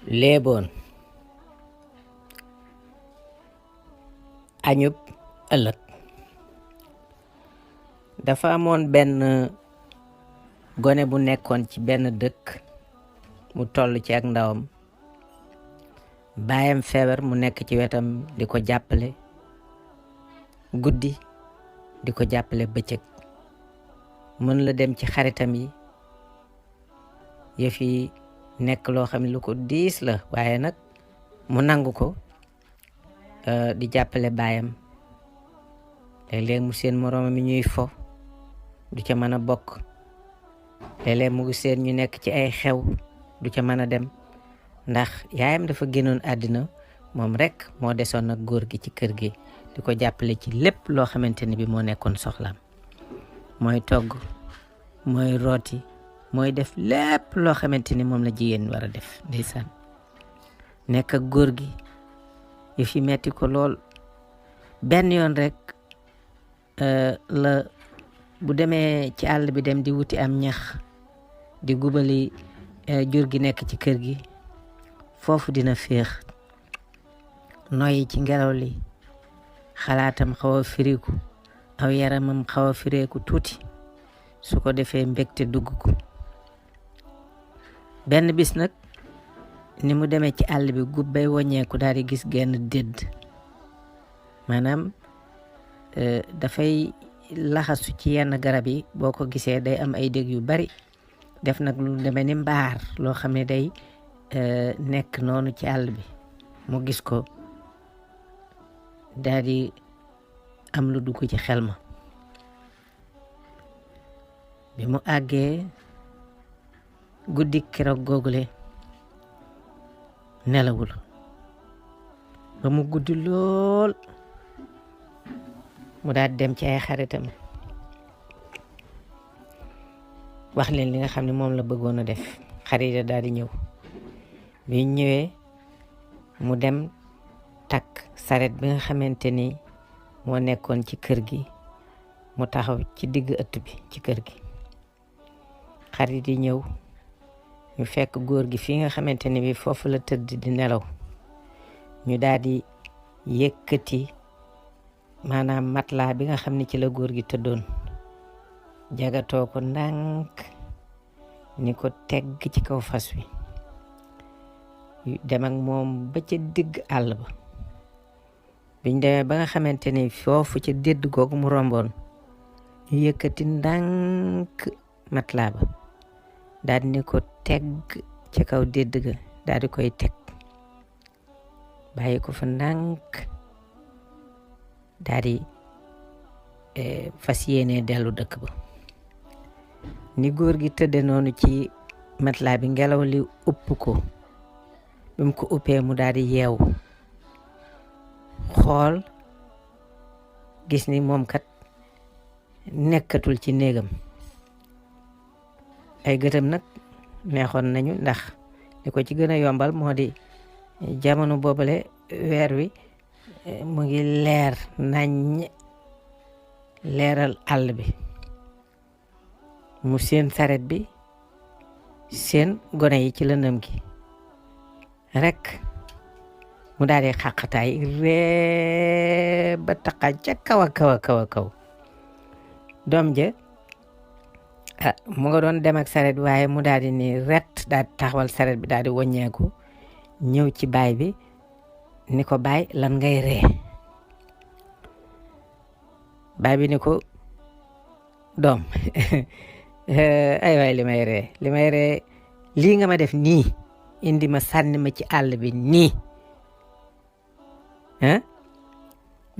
léeboon añub ëllëg. dafa amoon benn gone bu nekkoon ci benn dëkk mu toll ci ak ndawam, baayam feebar mu nekk ci wetam di ko jàppale guddi di ko jàppale bëccëg. mën la dem ci xaritam yi, yëf yi nekk loo xam ne lu ko diis la, waaye nag mu nangu ko di jàppale baayam. léeg-léeg mu seen moroomam mi ñuy fo du ca mën a bokk, léeg-léeg mu ngi seen ñu nekk ci ay xew du ca mën a dem ndax yaayam dafa génnoon àddina, moom rek moo desoon ak góor gi ci kër gi di ko jàppale ci lépp loo xamante ni bi moo nekkoon soxlaam. mooy togg, mooy rooti, mooy def lépp loo xamante ni moom la jigéen war a def. ndeysaan nekk ak góor gi yëf yi metti ko lool. benn yoon rek la bu demee ci àll bi dem di wuti am ñax di gubali jur gi nekk ci kër gi, foofu dina féex noyyi ci ngelaw li, xalaatam xaw a firiku, aw yaramam xaw a fireeku tuuti, su ko defee mbégte dugg ko. benn bis nag ni mu demee ci àll bi gub bay woññeeku daal di gis genn dédd, maanaam dafay laxasu ci yenn garab yi, boo ko gisee day am ay dég yu bari, def nag lu demee ni mbaar loo xam ne day nekk noonu ci àll bi. mu gis ko daal di am lu dugg ci xel ma. bi mu àggee guddi keroog googule nelawul ba mu guddi lool. mu daal dem ci ay xaritam wax leen li nga xam ne moom la bëggoon a def. xarit ya daal di ñëw. bi ñëwee mu dem takk saret bi nga xamante ni moo nekkoon ci kër gi, mu taxaw ci digg ëtt bi ci kër gi. xarit yi ñëw ñu fekk góor gi fi nga xamante ni bi foofu la tëdd di nelaw. ñu daal di yëkkati maanaam matelas bi nga xam ne ci la góor gi tëddoon, jagatoo ko ndànk ni ko tegg ci kaw fas wi, dem ak moom ba ca digg àll ba. biñ demee ba nga xamante ni foofu ca dédd googu mu romboon, ñu yëkkati ndànk matelas ba daal di ni ko tegg ci kaw dédd ga, daal di koy teg bàyyi ko fa ndànk, daal di fas yéene dellu dëkk ba. ni góor gi tëdde noonu ci matelas bi, ngelaw li upp ko. bi mu ko uppee mu daal di yeewu xool, gis ni moom kat nekkatul ci néegam. ay gëtam nag neexoon nañu, ndax li ko ci gën a yombal moo di jamono boobale weer wi mu ngi leer nañ, leeral àll bi. mu seen saret bi, seen gone yi ci lëndëm gi rek, mu daal di xàqataay ree ba taqa ca kaw a kaw a kaw a kaw. doom ja mu nga doon dem ak saret, waaye mu daal di ni ret daal di taxawal saret bi, daal di woññeeku ñëw ci baay bi ni ko baay lan ngay ree. baay bi ni ko doom ay waay li may ree lii nga ma def nii, indi ma sànni ma ci àll bi nii,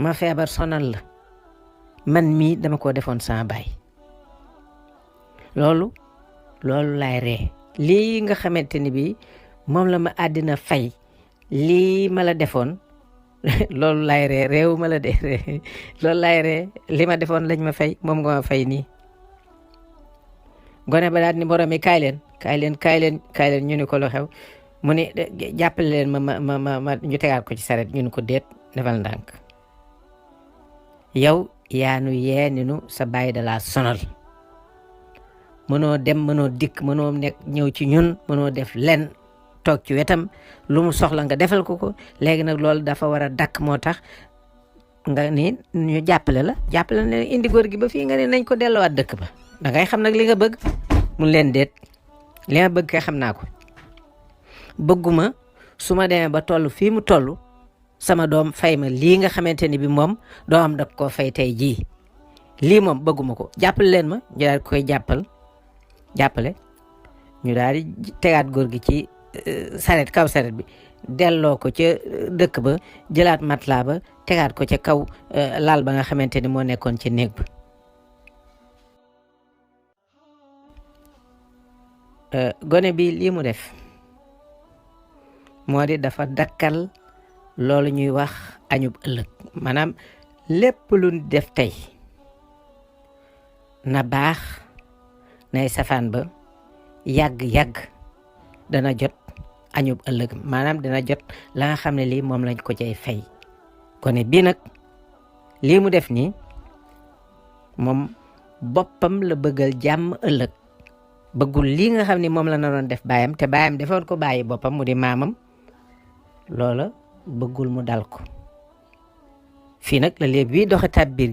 ma feebar sonal la, man mii dama ko defoon sama baay. loolu laay ree. lii nga xamante ni bi moom la ma àddina fay, lii ma la defoon loolu laay ree, réew ma la de loolu laay ree. li ma defoon lañ ma fay, moom nga ma fay nii. gone ba daal ni borom yi kaay leen ñu ni ko lu xew. mu ni jàppale leen ma ñu tegaat ko ci saret. ñu ni ko déet, defal ndànk, yow yaanu yee ni nu sa baay da laa sonal, mënoo dem, mënoo dikk, mënoo nekk ñëw ci ñun, mënoo def len toog ci wetam lu mu soxla nga defal ko léegi nag loolu dafa war a dakk moo tax nga ni ñu jàppale ne indi góor gi ba fii nga ne nañ ko delloowaat dëkk ba da ngay xam nag li nga bëgg mun leen déet li nga bëgg kay xam naa ko bëgguma su ma demee ba toll fii mu toll sama doom fay ma lii nga xamante ni bi moom doomam da koo fay tey jii lii moom bëgguma ko jàppale leen ma ñu daal koy jàppale ñu daal di tegaat góor gi ci kaw saret bi delloo ko ca dëkk ba jëlaat matelas ba tegaat ko ca kaw lal ba nga xamante ni moo nekkoon ci néeg ba gone bi lii mu def moo di dafa dakkal loolu ñuy wax añub ëllëg maanaam lépp lu def tey na baax nay safaan ba yàgg dana jot añub ëllëg maanaam dina jot la nga xam ne lii moom lañ ko cay fay gone bii nag lii mu def nii moom boppam la bëggal jàmm ëllëg bëggul lii nga xam ne moom la naroon def baayam te baayam defoon ko bàyyi boppam mu di maamam loola bëggul mu dal ko fii nag la léeb bii doxe tab biir